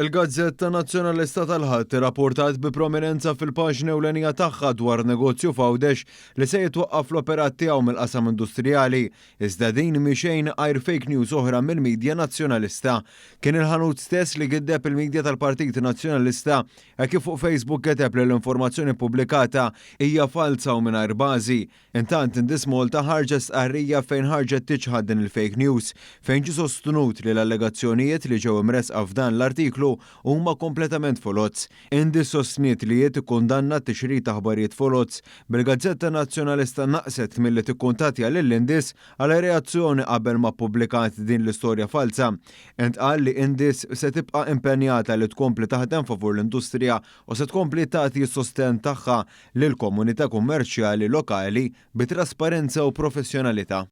Il-Gazzetta Nazzjonalista tal-Ħadd irrapportat bi prominenza fil-paġna ewlenija tagħha dwar negozju f'Għawdex li se jitwaqqaf l-operat tiegħu mill-qasam industrijali. Iżda din mhi xejn għajr fake news oħra mill-midja Nazzjonalista. Kien il-ħanut stess li giddeb il-midja tal-Partit Nazzjonalista hekk kif fuq Facebook kiteb li l-informazzjoni ppubblikata hija falza u mingħajr bażi. Intant, Indis Malta ħarġet stqarrija fejn ħarġet tiċħad din il-fake news, fejn ġie sostnut li l-allegazzjonijiet li ġew imressqa f'dan l-artiklu huma kompletament foloz. Indis sostniet li hi tikkundanna t-tixrid ta' aħbarijiet foloz, bil-gazzetta Nazzjonalista naqset milli tikkuntattja lil Indis għal reazzjoni qabel ma ppubblikat din l-istorja falza. Intqal li Indis se tibqa' impenjata li tkompli taħdem favur l-industrija u se tkompli tagħti s-sostenn tagħha lill-komunità kummerċjali lokali bi trasparenza u professjonalità.